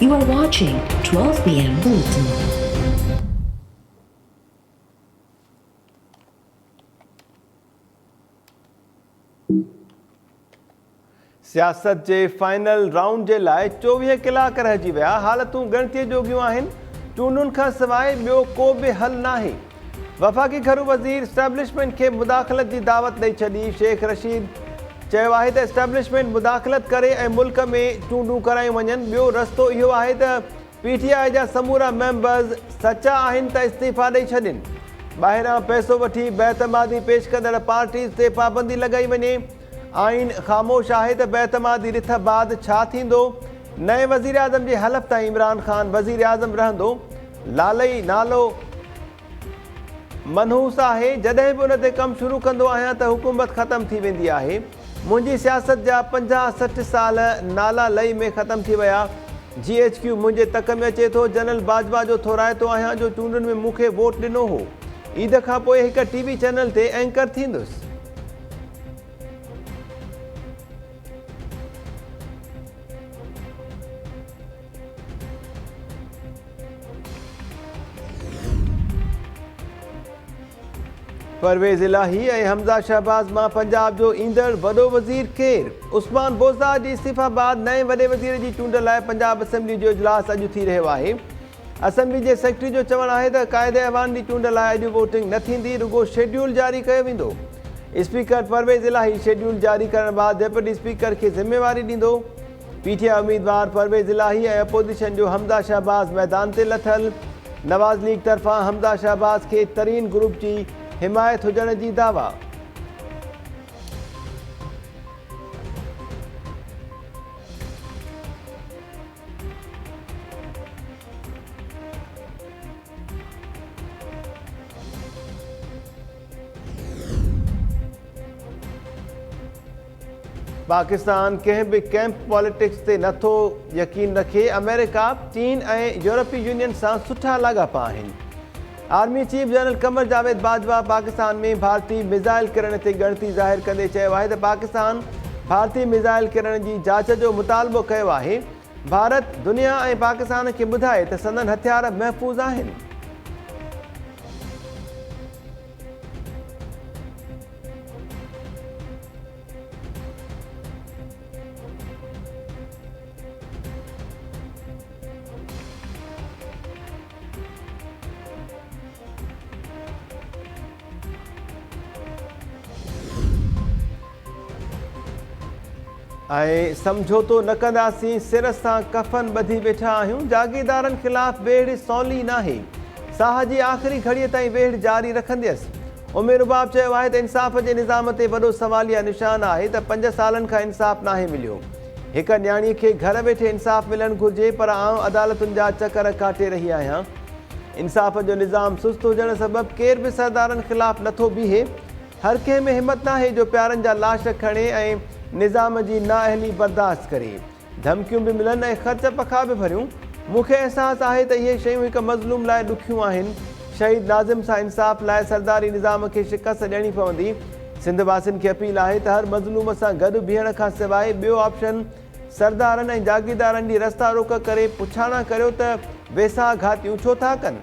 You are watching 12 PM Bulletin. سياست جي final round جي لاء 24 ڪلاڪ رهجي ويا، حالتون ڳڻتي جوڳيون آهن، چونڊن کانسواء ٻيو ڪو به حل ناهي. وفاقي گهرو وزير اسٽيبلشمينٽ کي مداخلت جي دعوت ڏئي ڇڏي، شيخ رشيد چيو آهي ته اسٽيبلشمينٽ مداخلت ڪري ۽ ملڪ ۾ چونڊون ڪرايون وڃن، ٻيو رستو اهو آهي ته پي ٽي آء جا سمورا ميمبرز سچا آهن ته استعيفا ڏئي ڇڏين، ٻاهران پئسو وٺي بي اعتمادي پيش ڪندڙ پارٽيز تي پابندي لڳائي وڃي، آئين خاموش آهي ته بي اعتمادي رٿ بعد ڇا ٿيندو، نئين وزيراعظم جي حلف تائين عمران خان وزيراعظم رهندو، لالئي نالو منحوس آهي، جڏهن به ان تي ڪم شروع ڪندو آهيان ته حڪومت ختم ٿي ويندي آهي، منهنجي سياست جا 50 60 سال نالا لئي ۾ ختم ٿي ويا، جي ايڇ ڪيو منهنجي تڪ ۾ اچي ٿو، جنرل باجوا جو ٿورائتو آهيان جو چونڊن ۾ مون کي ووٽ ڏنو هو، عيد کانپوء هڪ ٽي وي چينل تي اينڪر ٿيندس. پرويز الاهي ۽ حمزه شهباز مان پنجاب جو ايندڙ وڏو وزير ڪير؟ عثمان بوزدار جي استعيفيٰ بعد نئين وڏي وزير جي چونڊ لاء پنجاب اسيمبلي جو اجلاس اڄ ٿي رهيو آهي. اسيمبلي جي سيڪريٽري جو چوڻ آهي ته قائد ايوان جي چونڊ لاء اڄ ووٽنگ نه ٿيندي، رڳو شيڊيول جاري ڪيو ويندو. اسپيڪر پرويز الاهي شيڊيول جاري ڪرڻ بعد ڊپٽي اسپيڪر کي ذميواري ڏيندو. پي ٽي آء اميدوار پرويز الاهي ۽ اپوزيشن جو حمزه شهباز ميدان تي لٿل، نواز ليگ طرفان حمزه شهباز کي ترين گروپ جي حمايت هجڻ جي دعويٰ. پاڪستان ڪنهن به ڪيمپ پاليٽڪس تي نه ٿو يقين رکي، آمريڪا، چين ۽ يورپي يونين سان سٺا لاڳاپا آهن، army chief general Qamar Javed Bajwa Pakistan ۾ ڀارتي ميزائل ڪرڻ تي ڳڻتي ظاهر ڪندي چيو آهي ته پاڪستان ڀارتي ميزائل ڪرڻ جي جاچ جو مطالبو ڪيو آهي، ڀارت دنيا ۽ پاڪستان کي ٻڌائي ته سندن هٿيار محفوظ آهن. ۽ سمجهوتو نه ڪنداسين، سر سان ڪفن ٻڌي ويٺا آهيون، جاگيردارن خلاف ويڙهه سولي ناهي، ساهه جي آخري گهڙيء تائين ويڙهه جاري رکنديس. ام رباب چيو آهي ته انصاف جي نظام تي وڏو سواليه نشان آهي ته پنج سالن کان انصاف ناهي مليو، هڪ نياڻي کي گهر ويٺي انصاف ملڻ گهرجي پر آئون عدالتن جا چڪر ڪاٽي رهي آهيان، انصاف جو نظام سست هجڻ سبب ڪير به سردارن خلاف نٿو بيهي، هر ڪنهن ۾ همت ناهي جو پيارن جا لاش کڻي ۽ نظام جي نااهلي برداشت ڪري. ڌمڪيون به ملن ۽ خرچ پکا به ڀريون. مون کي احساس آهي ته اهي شيون هڪ مظلوم لاء ڏکيون آهن. شهيد ناظم سان انصاف لاء سرداري نظام کي شڪست ڏيڻي پوندي. سنڌ واسين کي اپيل آهي ته هر مظلوم سان گڏ بيهڻ کان سواء ٻيو آپشن سردارن ۽ جاگيردارن جي رستا روڪ ڪري پڇاڻا ڪريو ته ويساهه گهاتيون ڇو ٿا ڪن؟